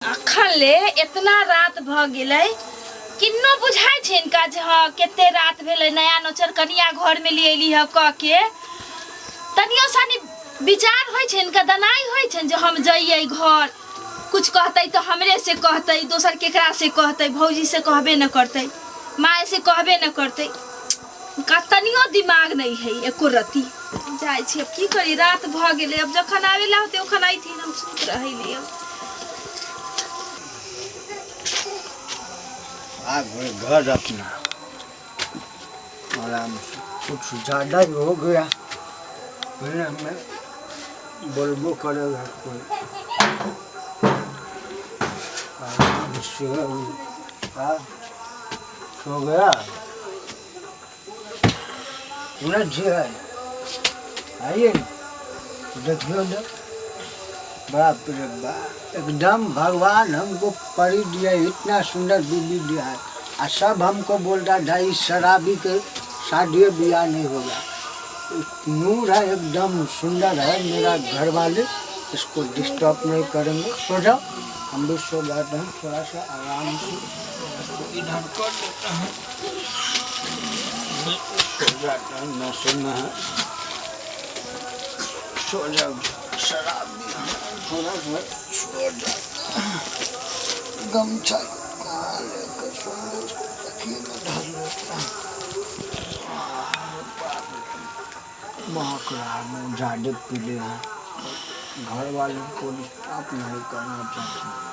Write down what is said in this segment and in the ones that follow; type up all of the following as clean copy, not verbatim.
अखन ले इतना रात भ गेलै, किन्नो बुझाइ छै इनका जे हँ कते रात भेलै, नया नोचर कनिया घरमे ले अयली हँ कऽ के तनियो सानी विचार होइ छै इनका, दनाइ होइ छनि जे हम जइयै घर, कुछ कहतै तऽ हमरे से कहतै, दोसर केकरा से कहतै, भौजी से कहबे न करतै, माय से कहबे न करतै। हुनका तनियो दिमाग नहीं है एको रत्ती। जाइ छी, अब की करी, रात भऽ गेलै, अब जखन आबे ला होतै ओखन अयथिन, हम सुति रहली अब। आ गए घर अपना आराम से, कुछ ज़्यादा ही हो गया। मैंने हमें बोलबो करेगा कोई। आराम से हाँ सो गया। जी है, आइए देखियो तो। बाप रे बाप, एकदम भगवान हमको परी दिया, इतना सुंदर बीबी दिया है। आ सब हमको बोल रहा था इस शराबी के शादी ब्याह नहीं होगा। नूर है, एकदम सुंदर है मेरा घर वाले, इसको डिस्टर्ब नहीं करेंगे। सो जाओ, हम भी सो जाते हैं थोड़ा सा आराम से। इसको इधर कर देते हैं, सो जाते हैं, नशे में है, सो जाओ। शराब भी थोड़ा सा सो जाते हैं। गमछा कहाँ लेकर सोएंगे, उसको तकिए में ढाल लेते हैं। महक रहा है, मुँह ज़्यादा पी लिया है। घर वाले को डिस्टर्ब नहीं करना चाहिए।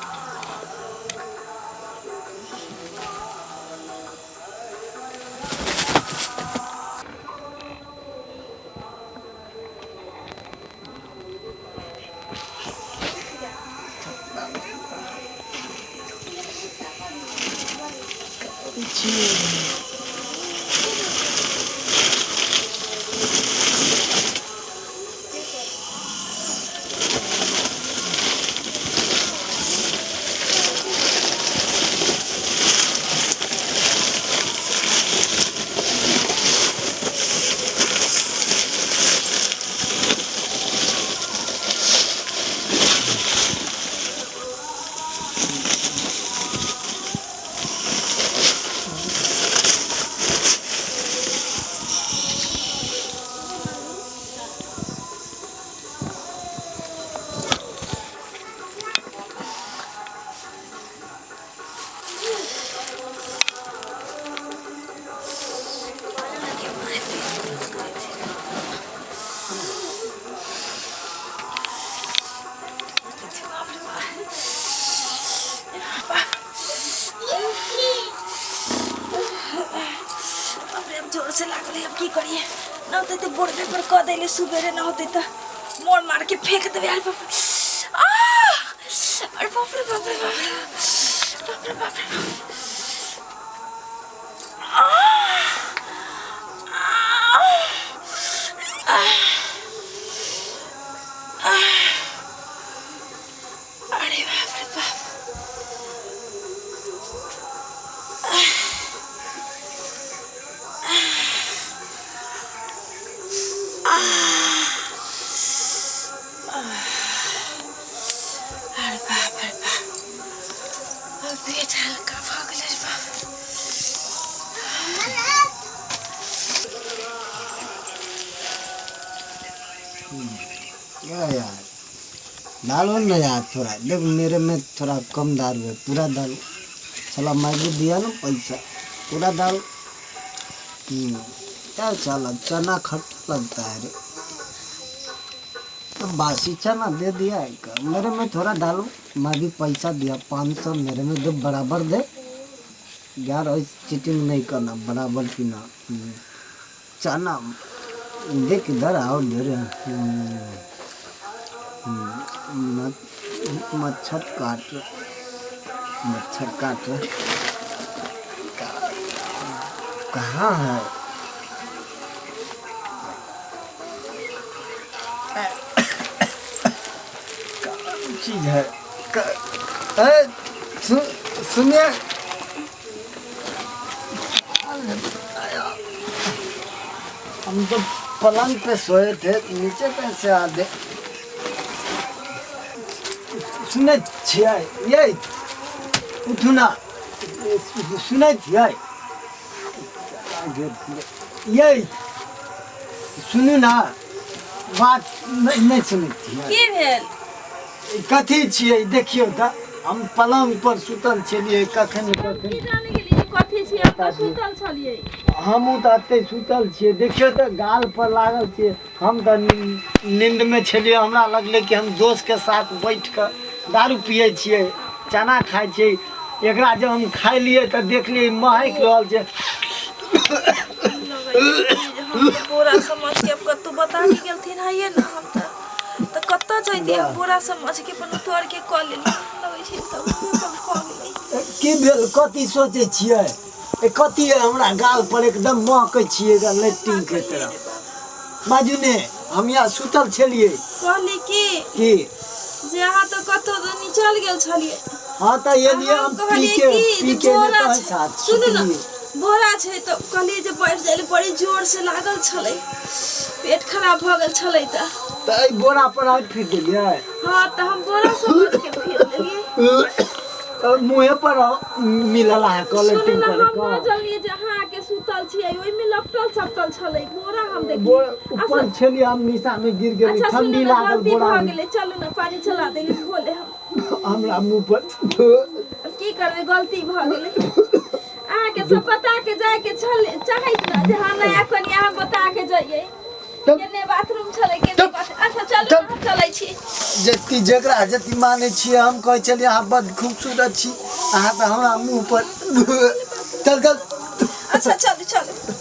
जोर से लागल, अब की करिए, न होते तो बोर्डे पर कह देले सुबेरे, न होते तो मोड़ मार के फेंक देबे। अरे बाप रे, अरे बाप रे, बाप रे बाप रे बाप रे बाप रे। अरे बाप रे बाप। अरे बाप रे बाप, अब पेट हल्का भऽ गेलै रे बाप। क्या यार, डालो ना यार थोड़ा, देख मेरे में थोड़ा कम दारू है, पूरा दारू साला मैगी दिया ना पैसा, पूरा दारू। क्या साला चना खट्टा लगता है रे, तो बासी चना दे दिया है क्या? मेरे में थोड़ा डालो, मैगी पैसा दिया 500, मेरे में दो बराबर दे यार, ऐसे चीटिंग नहीं करना, बराबर पीना। चना देख इधर आओ इधर। मच्छर काट रहा, मच्छर काट रहा, कहाँ है? कौन चीज है? सुनिए, हम तो पलंग पे सोए थे, नीचे कैसे आ दे? सुनै छियै यै उठू ना सुनै छियै यै सुनू ना बात नहि नहि सुनै छियै की भेल कथी छियै देखियौ तऽ हम पलङ्ग पर सुतल छलियै कखन कखन की जाने गेलियै जे कथी छियै हम तऽ सुतल छलियै हमहूँ तऽ एतहि सुतल छियै देखियौ तऽ गाल पर लागल छियै हम तऽ नीन्दमे छलियै हमरा लगलै कि हम दोस्तके साथ बैठ कऽ दारू पियै छियै चना खाइ छियै एकरा जब हम खाइलियै तऽ देखलियै महकि रहल छै हम तऽ बोरा समझ के अब कतहु बता के गेलथिन हइए ना हम तऽ तऽ कतऽ जैतियै हम बोरा समझ के अपन उतार के कऽ लेलियै लगै छै तऽ भऽ गेलै की भेल कथी सोचै छियै ए कथी है हमरा गाल पर एकदम महकै छियै लैट्रिन के तरह बाजू ने हम यहाँ सुतल छलियै कहली की की जे अहाँ तऽ कतहु दनी चल गेल छलियै हाँ तऽ एलियै हम पी कहलियै के की पी जे के बोरा एलियै छै साथ सुनू ने सुतलियै बोरा छै तऽ कहलियै जे बैठ जाइ लए बड़ी जोर से लागल छलै पेट खराब भऽ गेल छलै तऽ तऽ एहि बोरा पर आबि फिर देलियै हँ तऽ हम बोरा समझ के फिर देलियै तऽ मुँहे पर मिलल अहाँके सुनू लैट्रिन ने करे हम के नहि जानलियै जे अहाँ आके सुतल छियै ओहिमे लपटल सपटल छलै बोरा हम देखलियै बोरा ऊपर छलियै हम नीचा में गिर गेली अच्छा सुनू ठंडी ने लागल गलती बोरा भऽ में। गेलै चलू ने पानी चला देली धो ले हम हमरा मुँह पर अब की करबै गलती भऽ गेलै अहाँके सब बता के जायके छल चाहैत ने जे हँ नया कनिया हम बता के जइयै तब- केने बाथरूम छलै केने तब- कथी अच्छा चलू तब- हम चलै छी जति जकरा जति मानै छियै हम कहै छलियै अहाँ बड खूबसूरत छी अहाँ तऽ हमरा मुँह पर चल चल अच्छा चलू चलू